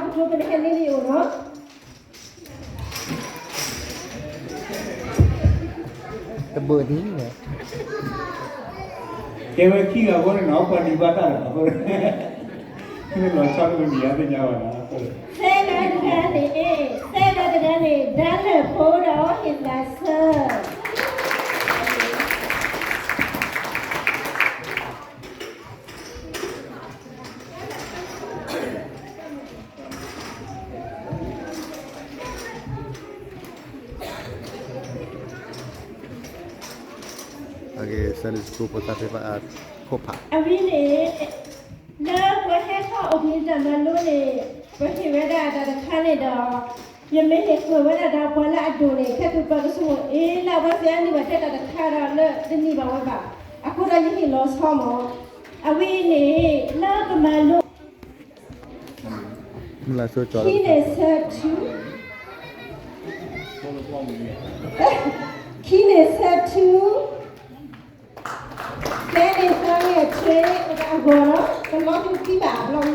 အထိပနဟဲန့ၢ်လံအိၣ်နီၤ. တဘၣ်ဒ်န့ၣ် ကဲဝဲခံဂၤအဃိန့ၣ်နီၤ ပှၤဒံးဘၣ်တၢ်လီၤအဃိ လီၤဆီတမံၤမံၤအသ့ၣ်ညါဘၣ်နီၤ. သၢဂၤတဂၤန့ၣ်, သၢဂၤတဂၤန့ၣ် ဒါလၢာ်ဖိဒီးဟ့ၣ်သးဆၢ Sunday school ဖိသၣ်သ့ၣ်တဖၣ် ခိၣ်ဖး အဝဲန့ၣ် လၢပှၤဟဲထီၣ်အိၣ်ဘှံးတၢ်မၤလိန့ၣ် ပဟ့ၣ်ဝဲဒၣ်တၢ်တခါန့ၣ်ဒီး ယမ့ၢ်ဟ့ၣ်ဃုာ်ဝဲဒၣ်ဒီးပှၤလၢအဒိၣ်န့ၣ် ခဲကပၤကဆိမိၣ်အ့လၢအဝဲသ့ၣ်အနံၣ်ဘၣ်ထဲတၢ်တခါဒီးလၢတနံၣ်ဘၣ်ဝဲဘၣ်. အဃိဒီးယဟ့ၣ်လီၤဆီမး အဝဲန့ၣ် လၢပမၤလိ ခံန့ၣ်ဆၢထူ, ခံန့ၣ်ဆၢထူ, ဖဲန့ၣ်သၢငဲၢ်ထွဲ အဂီၢ်ဒီး တလီၤတူာ်သံဘၣ်အဘျီအံၤ,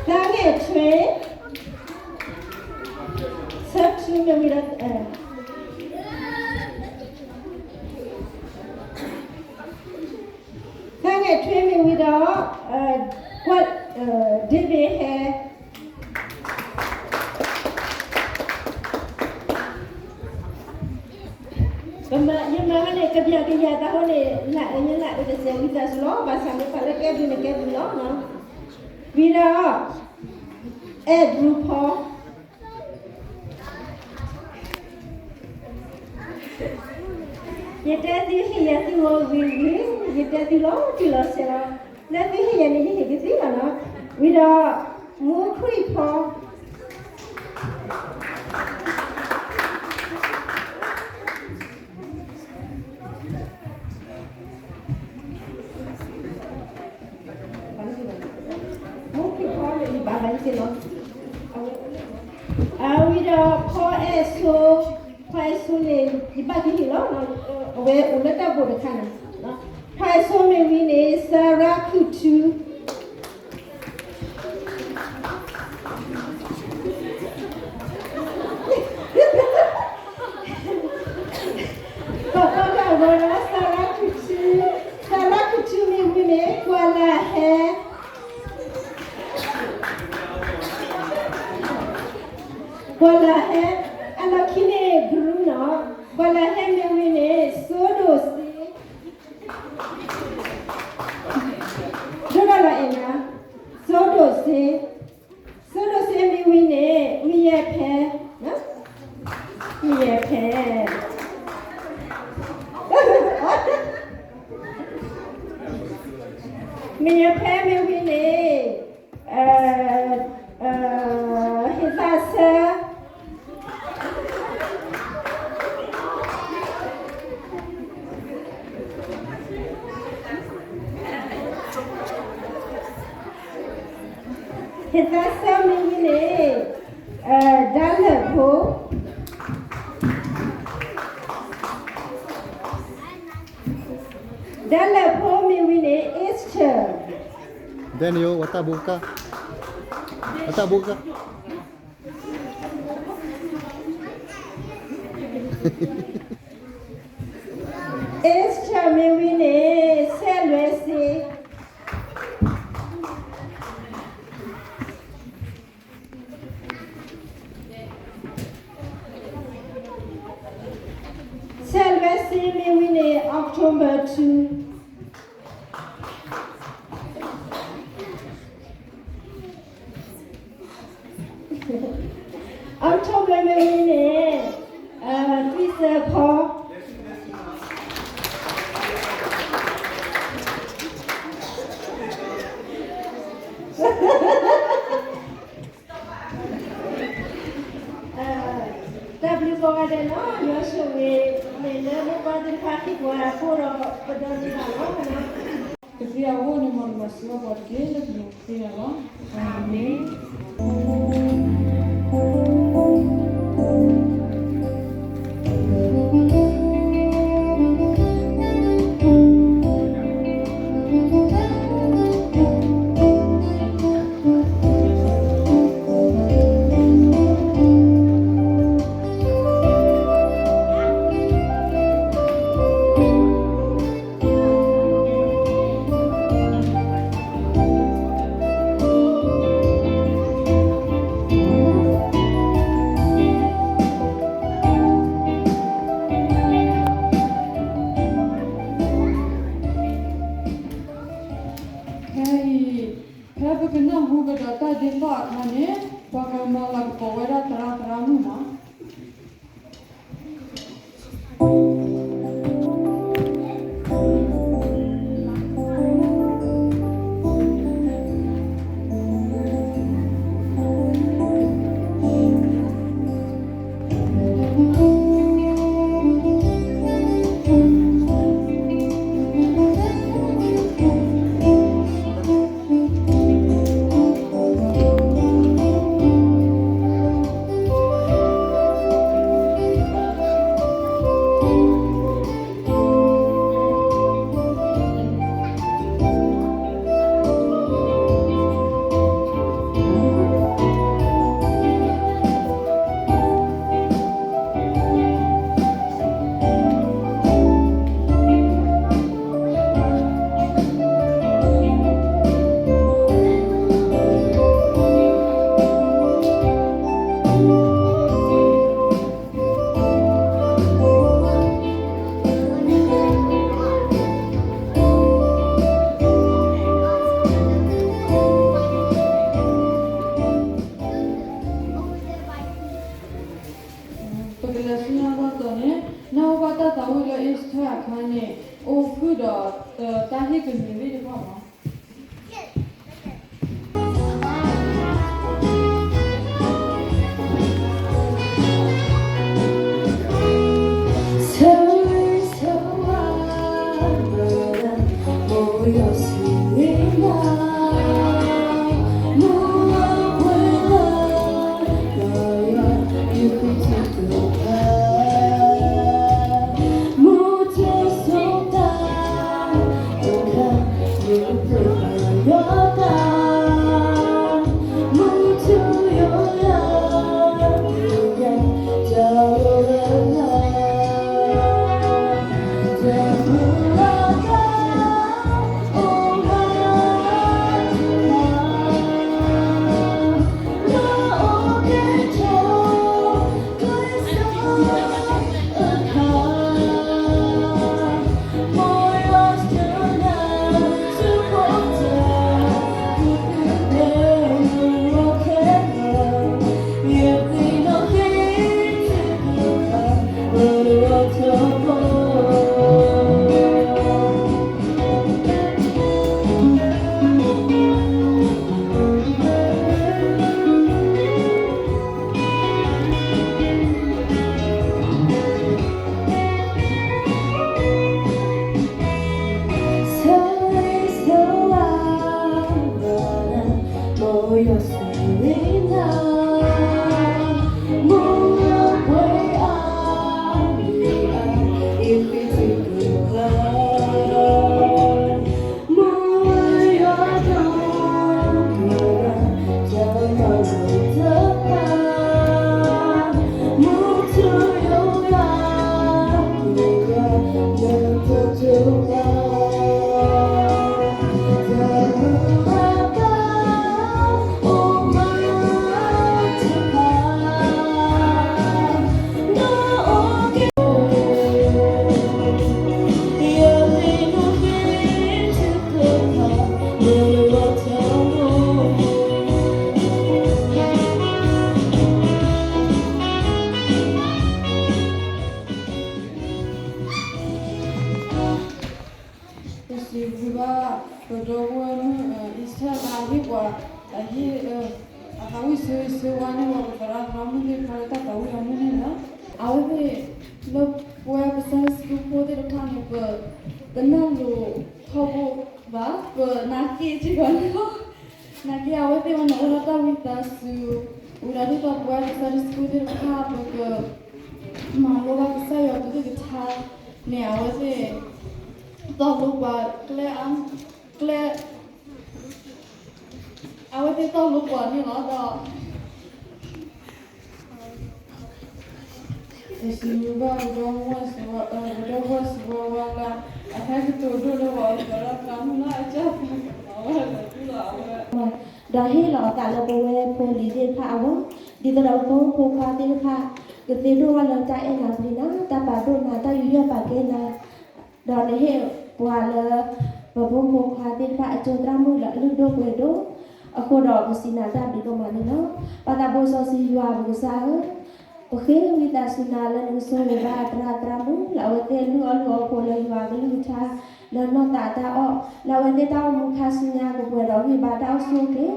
သၢငဲၢ်ထွဲ, ဆၢထူမ့ၢ်ဝံၤဒီး သၢငဲၢ်ထွဲမ့ၢ်ဝံၤဒီး ကွၢ် David ဟဲ ယမၤဝဲန့ၣ် ကဘျၣ်ကယၤတၢ်ဟိန့ၣ် လၢအယလၢအတစဲးဝံသးစူၤလီၤ ဘၣ်ဆၣ်မ့ၢ်ပာ်လၢကဲဘျုးန့ၣ်ကဲဘျုးလီၤ. ဝံၤဒီး အဲၣ်ဘြူၤဖီ ယတဲသုဟ့ၣ်ယၤသုဂီၤဂ့ၤဂ့ၤ, ယတဲသုလီၤတံၢ်လီၤဆဲးလီၤ, လၢသုဟ့ၣ်ယၤန့ၣ် ယဟ့ၣ်က့ၤသုလီၤနီၤ. ဝံၤဒီး မူခရံာ်ဖီ မူခရံာ်ဖီန့ၣ် ယဘၣ်ဘၣ်ယက့ၤလီၤ. အဝံၤဒီးဖီအဲၣ်ဆိ, ဖီအဲၣ်ဆိန့ၣ် ယဘၣ်ကဟ့ၣ်လီၤ, အဝဲအိၣ်လၢတၢ်ဘိၣ်တခါန့ၣ်, ဖီအဲၣ်ဆိမ့ၢ်ဝံၤန့ၣ် စၤရါခူၣ်ထူ ကီၢ်ကီၢ်တၢ်ဂီၤဒီး စၤရါခူၣ်ထူ, စၤရါခူၣ်ထူမ့ၢ်ဝံၤန့ၣ် ကွၢ်လၢ်ဟဲ, ကွၢ်လၢ်ဟဲ, အလီၢ်ခံန့ၣ် ဘြူၤနီၤ, ကွၢ်လၢ်ဟဲမ့ၢ်ဝံၤန့ၣ် စိဒိၣ်စ့ ဒိၣ်ဒၣ်လီၤအဲၣ်နၤ, စိဒိၣ်စ့, စိဒိၣ်စ့မ့ၢ်ဝံၤန့ၣ် မုၢ်ယဲၢ်ဖဲ, မုၢ်ယဲၢ်ဖဲ, မုၢ်ယဲၢ်ဖဲမ့ၢ်ဝံၤန့ၣ် ဟ့ၣ်သးဆၢ ဟ့ၣ်သးဆၢမ့ၢ်ဝံၤန့ၣ် ဒါလၢာ်ဖိ, ဒါလၢာ်ဖိမ့ၢ်ဝံၤန့ၣ် Esther, Daniel ဝတၢ်ဘိကါ, ဝတၢ်ဘိကါ Esther မ့ၢ်ဝံၤန့ၣ် ဆဲးလွဲစ့, ဆဲးလွဲစ့မ့ၢ်ဝံၤန့ၣ် October two, October မ့ၢ်ဝံၤန့ၣ် သွံၣ်စၢဖီ တၢ်ဘျုးကိးဂၤဒဲးနီၤ, ယွၤဆိၣ်ဂ့ၤ မ့ၢ်လၢမိၢ်ပၢ်သ့ၣ်တဖၣ်ဟ့ၣ်ပှၤအဃိဒီး ပဒိးန့ၢ်ဘၣ်လီၤ. ကသ့အဂီၢ်န့ၣ် မ်ယွၤဆိၣ်ဂ့ၤပှၤတက့ၢ် လၢပလိၤသ့အဂီၢ်, အၤမ့ၣ်. ဒ်သိးအခါန့ၣ် ပှၤကမၤလၤကပီၤဝဲဒၣ်သရၣ်သရၣ်မုၣ်မး. ပကလဲၤဆူညါဘၣ်တီၤန့ၣ် နၢ်ဟူဘၣ်တၢ်သးဝံၣ်လၢအ့စထၢၣ်အခါန့ၣ် အိၣ်ဃုာ်ဒီး တၢ်ဟ့ၣ်ကညးသ့ၣ်တဖၣ်မး. ပစံးဘျုးဘၣ် ပဒီပုၢ်ဝဲၢ်မုၣ် အံစထၢၣ် လၢအဟ့ၣ်ပှၤ အဟ့ၣ် အသးဝံၣ်ဆၢဂ့ၤဆၢဝါန့ၢ်ပှၤ ပသရၣ်သရၣ်မုၣ်သ့ၣ်တဖၣ်လၢတၢ်သးဝံၣ်အမုၢ်န့ၣ်လီၤ. အဝဲသ့ၣ် လၢပဝဲပ Sunday School ဖိသ့ၣ်တဖၣ်န့ၣ် ပတနၢ်လိၤထီဘိဘၣ်, ပနာ်က့ၣ်စ့ၢ်ကီးန့ၣ်လီၤ. နာ်က့ၣ်အဝဲသ့ၣ်ဝဲန့ၣ် အိၣ်ဒီးတၢ်ဝံသးစူၤ ဝံၤဒီးဒ်သိးပဝဲပ Sunday School သ့ၣ်တဖၣ် ပကမၤလိဘၣ်ကစၢ်ယွၤကလုၢ်ကထါန့ၣ် အဝဲသ့ၣ် တီၢ်လိပှၤကျဲ ကျဲ အဝဲသ့ၣ်တီၢ်လိပှၤန့ၣ်လီၤဒီး ပစံးဘျုးဘၣ် ပဒီပုၢ်ဝဲၢ်စံးဝဲ ပဒီပုၢ်ဝဲၢ်စံးဝဲဝဲလၢ အဟဲကတိၤဒိၣ်လၢပှၤသရၣ်သရၣ်မုၣ်လၢအကၢ်ဖးကမၤဝဲဒီးတူၢ်လီၤအဝဲ ဒီးဟ့ၣ်လီၤအသးလၢပဝဲဖိလံၤသ့ၣ်တဖၣ်အဂီၢ်, ဒ်သိးဒီးပဖိမုၣ်ဖိခွါသ့ၣ်တဖၣ် ကသ့ဒိၣ်ထီၣ်လၢတၢ်အဲၣ်နၤပျံၤနၤ တၢ်ပာ်ဒိၣ်နၤ တၢ်ယူးယီၣ်ပာ်ကဲနၤ, ဒီးနဟ့ၣ်ပှၤလၢ ပဖိမုၣ်ဖိခွါသ့ၣ်တဖၣ်အစိၤသရၣ်မုၣ်လၢအလုၢ်ဒိၣ်ပှ့ၤဒိၣ်, အဃိဒီးပစံးနၤတၢ်ဒုးကမၣ်န့ၣ်လီၤ. ပၢ်သးဘိစီဆှံယွၤပကစၢ်ဧၢ, ပဃ့ဝံသးစူၤနၤလၢနကဆိၣ်ဂ့ၤဘၣ်သရၣ်သရၣ်မုၣ် လၢအဝဲသ့ၣ်လုၢ်အီၣ်လုၢ်အီပှဲၤလၢယွၤအကလုၢ်ကထါ လၢနီၢ်သးအတၢ်အီၣ် လၢအဝဲသ့ၣ်တၢ်အိၣ်မူခါဆူညါကပှဲၤဒီးဂံၢ်ဘါတၢ်အိၣ်ဆူၣ်အိၣ်ချ့ ဒီး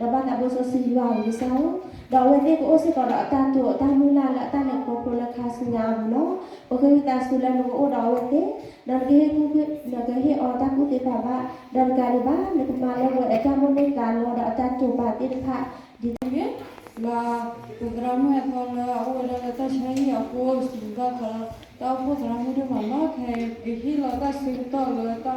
ပၢ်သးဘိစီဆှံယွၤပကစၢ်ဧၢ, ဒီးအဝဲသ့ၣ်ကအိၣ်စ့ၢ်ကီးဒီးအတၢ်တိာ်အတၢ်မုၢ်လၢ်လၢအတၢ်လဲၤခီဖျိလၢခါဆူညါအပူၤလီၤ. ပဃ့ဝံသးစူၤလၢနကအိၣ်ဒီးအဝဲသ့ၣ် ဒီးနကဟ့ၣ်ကူၣ် နကဟ့ၣ်အီၤတၢ်ကူၣ်သ့သးဘၣ်, ဒီးတကးဒံးဘၣ် နကမၤလၢပှဲၤအတၢ်မိၣ်န့ၢ်သးလီဒီးအတၢ်တိာ်ပာ်သ့ၣ်တဖၣ် ဒ် လၢပသရၣ်မုၣ်အသီလၢအအိၣ်ဝဲဒၣ်လၢတၢ်ဆါဟံၣ်အဃိ စံး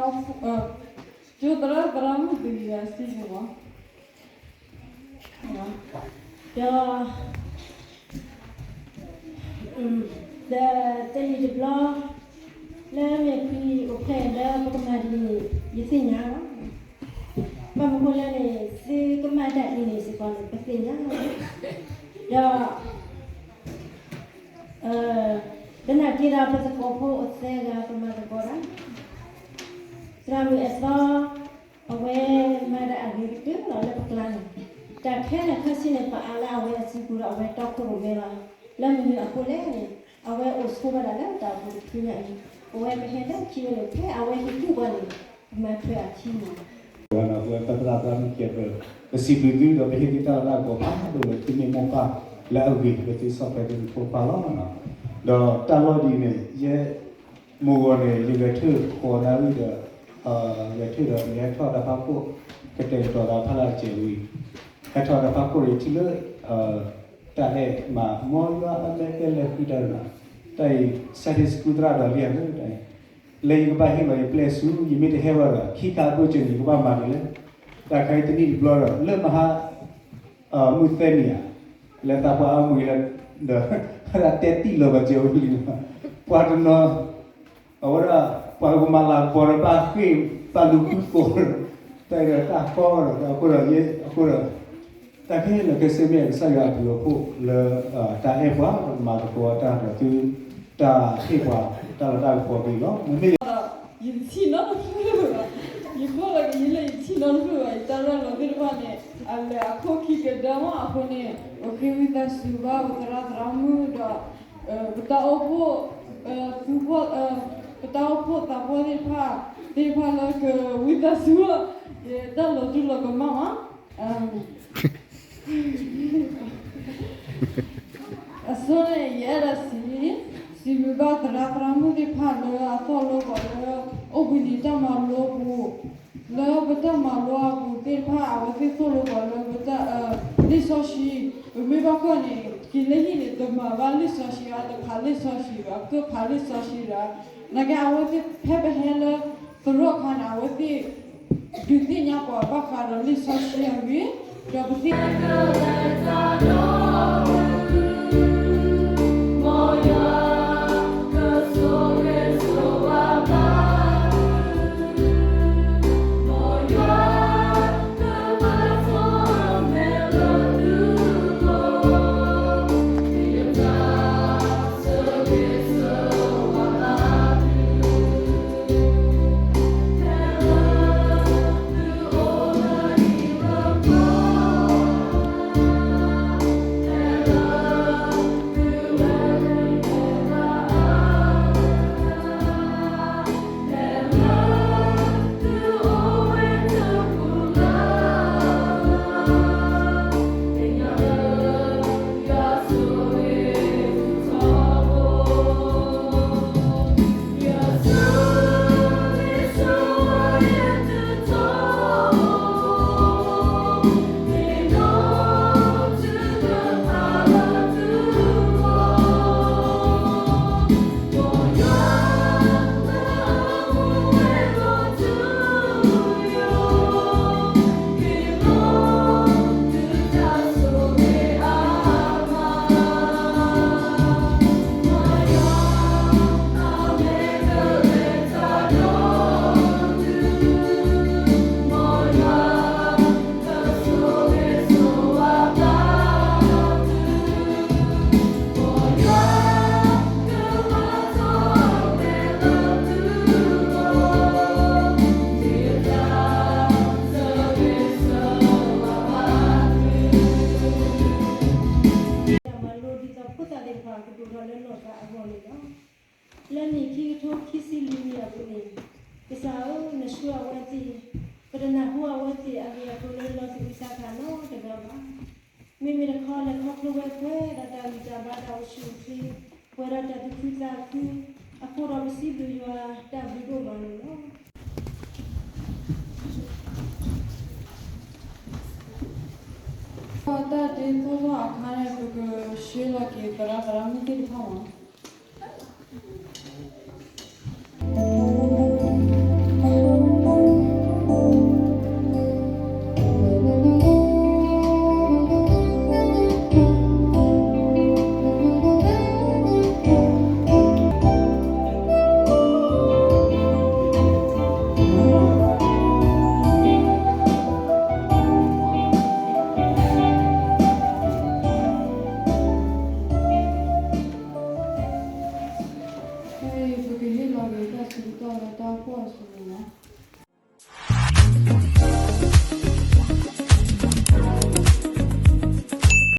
ဘျုးဘၣ်သရၣ် တၢ်အိၣ်ဖှိၣ်သရၣ်မုၣ်ဒိၣ်မးလီၤ. ခဲအံၤကဟ့ၣ်လီၤတၢ်ဆၢကတီၢ်လၢတၢ်အိၣ်ဖှိၣ် ကၠိသရၣ်သရၣ်မုၣ်တဂၤအစုပူၤလီၤ. ဒီး ဒီးတနံၤတဘျီ လၢမ့ၢ်ဖှံအိၣ်ဖျဲၣ်လၢပကမၤဒ်န့ၣ် ယသ့ၣ်ညါလီၤ. ဘၣ်မနုၤဃိလဲၣ်န့ၣ် သုကမၤတၢ်အံၤန့ၣ်စ့ၢ်ကီးန့ၣ် ပသ့ၣ်ညါလီၤ. ဒီး သနာ်က့ဒီးပသကိးဖိအသၢဂၤ ပမၤသကိးတၢ် သရၣ်မုၣ်အသီ အဝဲမၤတၢ်အဂ့ၤကတၢၢ်လီၤလၢပကျါန့ၣ်, တၢ်ခဲလၢာ်ခဲဆ့န့ၣ် ပအါလၢအဝဲအစုပူၤဒီးအဝဲတီခိၣ်ရိၣ်မဲလီၤ. လၢမနုၤအဃိလဲၣ်န့ၣ် အဝဲအိၣ်ဆိးဝဲဒၣ်လၢတၢ်အိၣ်ဖှိၣ်တဖုညါအံၤ, ပဝဲပဟဲလၢခံဝဲန့ၣ် ဖဲအဝဲဟ့ၣ်ကူၣ်ပှၤန့ၣ် ပမၤထွဲအခံမး ပသရၣ်သရၣ်မုၣ်ကဲးပၢၢ် ပစံးဘျုးသုဒီးပဟ့ၣ်သုတၢ်လၤတၢ်ကပီၤဖးဒိၣ်လၢသုမ့ၢ်မိၢ်ပၢ်လၢအဂ့ၤ လၢသုဆီၣ်ထွဲသုဖိခွါလီၤ. ဒီးတၢ်လီၢ်ဒ်န့ၣ် ယဲ မိၢ်ဂီၤန့ၣ် ယဂဲၤထၢၣ်ဃီနၣ်ရံၣ်ဒီး ဂဲၤထၢၣ်ဒီး ယဟဲထီၣ်တၢ်ဖးခိၣ် ကတဲာ်ကတီၤသးဖးလၢအစဲးဝံၤ ဟဲထီၣ်တၢ်ဖးခိၣ်န့ၣ် ထံၣ်လၢ တၢ်အဲၣ်မး မ်ယွၤအမဲာ်ကဲလဲၣ်ဃံတၢ်န့ၣ် တၢ်အံၤ Sunday School သရၣ်ဒီးလံဧါ လၢယကဘၣ်ဟ့ၣ်လီၤယပျဲၢ်ဆူ ယမ့ၢ်တဟဲဝဲဒီး ခံခါအဘၢၣ်စၢၤန့ၣ် ယကဘၣ်မၤဒ်လဲၣ်. တၢ်ခါအံၤတနံၣ်တဘျီဒီး လၢမဟါ မုၢ်သၢနံၤဧါ လၢသးပှၢ်အါမံၤလၢ ဒီး တဲတံၢ်လီၤဘၣ်စၢၤဝံၤလံ ပှၤတနီၤ အဝဲဒၣ် ပှၤကမၤလၤကပီၤဒီးဘၣ်ဃ့ၢ် ဘၣ်လူၤဃုကိး တၢ်အံၤဒီးတၢ်ကီဒီး အဃိဒီး ယဲ အဃိဒီး တၢ်ခဲလၢာ်ခဲဆ့မ့ၢ်ကစၢ်ယွၤအဘျုးအဖှိၣ်လၢ တၢ်အဲၣ်ပှၤ မၤသကိးတၢ်ဒီးသု တၢ်ဟ့ၣ်ပှၤ တၢ်လၤတၢ်ကပီၤက့ၤလီၤ. မ့မ့ၢ် ယတထံၣ်နီတဖျၢၣ်ဘၣ်, ယဘၣ်လီၤက့ၤလၢယတထံၣ်နီတဖျၢၣ်ဘၣ်, ယတၢ်ရၢၢ်လီၤသ့ၣ်တဖၣ်န့ၣ် အလဲၤအခိၣ်ခံကဒါမး အဃိန့ၣ် ပဃ့ဝံသးစူၤဘၣ်ပသရၣ်သရၣ်မုၣ်ဒီး ပတၢ်အိၣ်ဖှိၣ် သူဖှိၣ် ပတၢ်အိၣ်ဖှိၣ်သးပှၢ်သ့ၣ်တဖၣ် သ့ၣ်တဖၣ်လၢကဝံသးစူၤ ယတၢ်လီၤတူာ်လီၤကမၣ်မး အဆိန့ၣ် ယအဲၣ်ဒိးစံး စံးဘျုးဘၣ်သရၣ်သရၣ်မုၣ်သ့ၣ်တဖၣ်လၢအသီၣ်လိပှၤလၢ အိၣ်ဘှံးနံၤတၢ်မၤလိအပူၤ လၢပတၢ်မၤလိအပူၤသ့ၣ်တဖၣ် အဝဲသ့ၣ်သိၣ်လိပှၤလၢပတၢ် လံာ်စီဆှံ ပမ့ၢ်ဘၣ်ကွၢ်န့ၣ် က့ၤလၢဟံၣ်န့ၣ် တမၤဘၣ်လံာ်စီဆှံဘၣ် တဖးလံာ်စီဆှံဘၣ် ကဖးလံာ်စီဆှံဒီး နာ်က့အဝဲသ့ၣ်ဖဲပဟဲလၢ သရိာ်ခါန့ၣ် အဝဲသ့ၣ် ဒုးသ့ၣ်ညါပှၤဘၣ်ဃးဒီးလံာ်စီဆှံအဂ့ၢ် ဒီးပသ့ၣ်ညါ ဆှၢအဝဲသ့ၣ်, ပတနၢ်ဟူအဝဲသ့ၣ်အဂ့ၢ်အကျိၤလၢလီၤသူၣ်အုးသးအုးနီတဂၤဘၣ်. မ့မ့ၢ်တခီလဲၤခီဖျိဝဲပှဲၤဒီးတၢ်ဂံၢ်တၢ်ဘါတၢ်အိၣ်ဆူၣ်အိၣ်ချ့, ပှဲၤဒီးတၢ်သူၣ်ခုသးခုအဃိဒီး ပစံးဘျုးယွၤတၢ်ဘျုးဒိၣ်မးန့ၣ်လီၤ. တၢ်ဒ့သီသီအခါန့ၣ် ပကဆှၢလီၤက့ၤသရၣ်သရၣ်မုၣ်သ့ၣ်တဖၣ်လီၤ. ခဲအံၤ ပကဟ့ၣ်လီၤက့ၤတၢ်ဆၢကတီၢ်လၢတၢ်အိၣ်ဖှိၣ်အစုပူၤလီၤ.